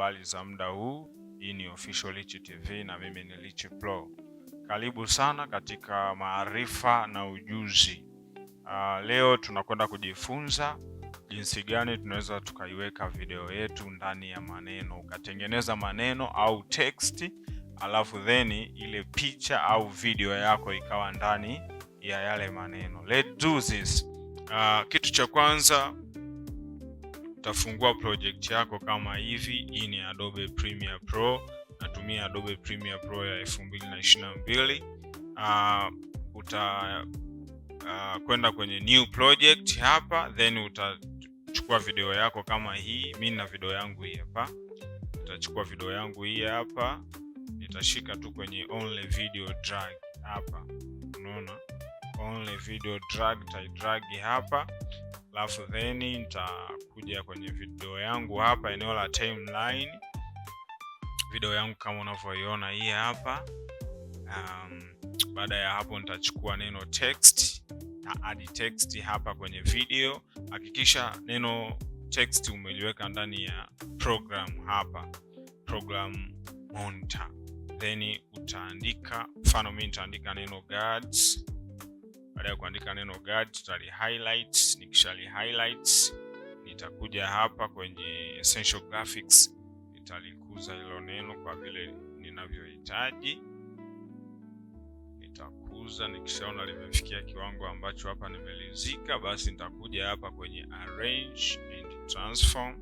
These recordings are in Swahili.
Habari za muda huu. Hii ni Official Lichi TV na mimi ni Lichi Pro. Karibu sana katika maarifa na ujuzi. Leo tunakwenda kujifunza jinsi gani tunaweza tukaiweka video yetu ndani ya maneno, ukatengeneza maneno au text, alafu then ile picha au video yako ikawa ndani ya yale maneno. Let's do this. Kitu cha kwanza utafungua project yako kama hivi. Hii ni Adobe Premiere Pro, natumia Adobe Premiere Pro ya 2022. Uta kwenda kwenye new project hapa, then utachukua video yako kama hii. Mimi nina video yangu hii hapa, nitachukua video yangu hii hapa, nitashika tu kwenye only video drag hapa, unaona only video drag, drag hapa, alafu then nitakuja kwenye video yangu hapa, eneo la timeline, video yangu kama unavyoiona hii hapa. Baada ya hapo nitachukua neno text na add text hapa kwenye video. Hakikisha neno text umeliweka ndani ya program hapa, program monitor, then utaandika, mfano mimi nitaandika neno guards. Baada ya kuandika neno guards, tutali highlight. Nikishali highlight, nitakuja hapa kwenye essential graphics, nitalikuza hilo neno kwa vile ninavyohitaji, nitakuza. Nikishaona limefikia kiwango ambacho hapa nimelizika, basi nitakuja hapa kwenye arrange and transform,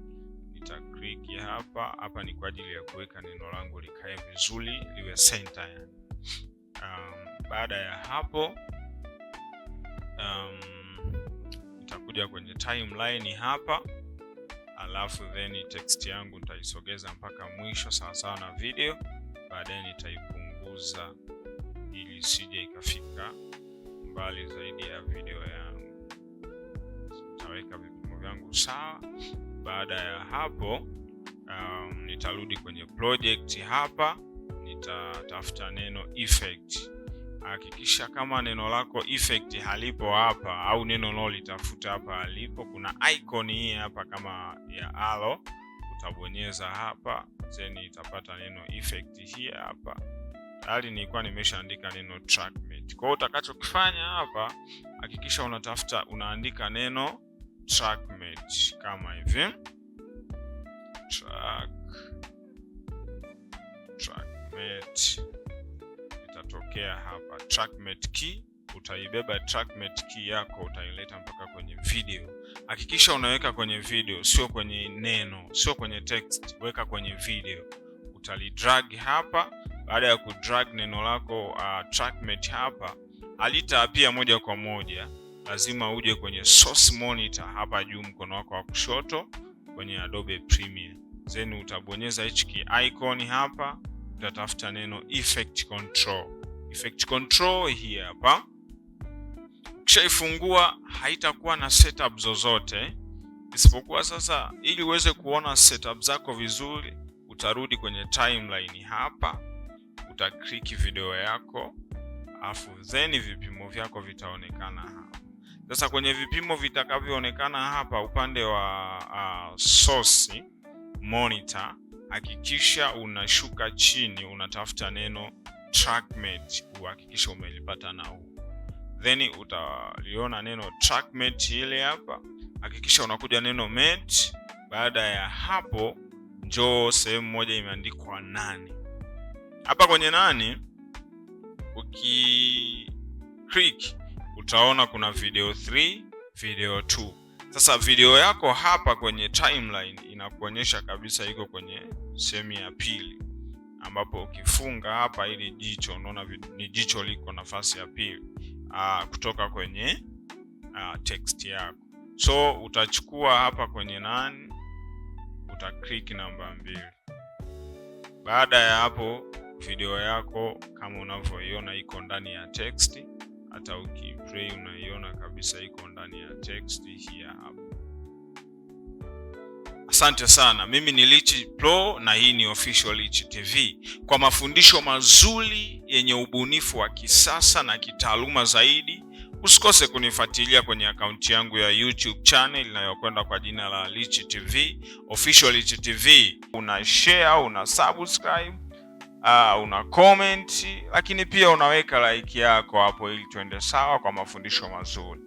nita click hapa. Hapa ni kwa ajili ya kuweka neno langu likae vizuri, liwe center yani. Baada ya hapo nitakuja kwenye timeline hapa, alafu then text yangu nitaisogeza mpaka mwisho sawasawa na video. Baadaye nitaipunguza ili isije ikafika mbali zaidi ya video yangu. Nitaweka vipimo vyangu sawa. Baada ya hapo nitarudi kwenye project hapa, nitatafuta neno effect. Hakikisha kama neno lako effect halipo hapa au neno unalolitafuta hapa halipo, kuna icon hii hapa kama ya arrow, utabonyeza hapa then itapata neno effect hii hapa. Tayari nilikuwa nimeshaandika neno track matte. Kwa hiyo utakachokifanya hapa, hakikisha unatafuta unaandika neno track matte kama hivi, track matte itatokea hapa, track matte key. Utaibeba track matte key yako utaileta mpaka kwenye video. Hakikisha unaweka kwenye video, sio kwenye neno, sio kwenye text, weka kwenye video. Utalidrag hapa. Baada ya kudrag neno lako track matte hapa, halitaappear moja kwa moja, lazima uje kwenye source monitor hapa juu mkono wako wa kushoto kwenye Adobe Premiere, then utabonyeza hichi icon hapa, utatafuta neno effect control. Effect control hii hapa. Ukishaifungua haitakuwa na setup zozote, isipokuwa sasa, ili uweze kuona setup zako vizuri, utarudi kwenye timeline hapa, utaclick video yako, afu then vipimo vyako vitaonekana hapa. Sasa kwenye vipimo vitakavyoonekana hapa upande wa source monitor, hakikisha unashuka chini, unatafuta neno track matte, uhakikisha umelipata na huu, then utaliona neno track matte ile hapa. Hakikisha unakuja neno matte. Baada ya hapo, njoo sehemu moja imeandikwa none. Hapa kwenye none uki click utaona kuna video 3, video 2. Sasa video yako hapa kwenye timeline inakuonyesha kabisa iko kwenye sehemu ya pili, ambapo ukifunga hapa ili jicho unaona ni jicho liko nafasi ya pili kutoka kwenye text yako. So utachukua hapa kwenye none, uta click namba 2. Baada ya hapo video yako kama unavyoiona iko ndani ya text, hata ukiplay unaiona kabisa iko ndani ya text hii hapa. Asante sana. Mimi ni Lichi Pro na hii ni Official Lichi TV. Kwa mafundisho mazuri yenye ubunifu wa kisasa na kitaaluma zaidi, Usikose kunifuatilia kwenye akaunti yangu ya YouTube channel inayokwenda kwa jina la Lichi TV, Official Lichi TV. Una share, una subscribe, una comment, lakini pia unaweka like yako hapo ili tuende sawa kwa mafundisho mazuri.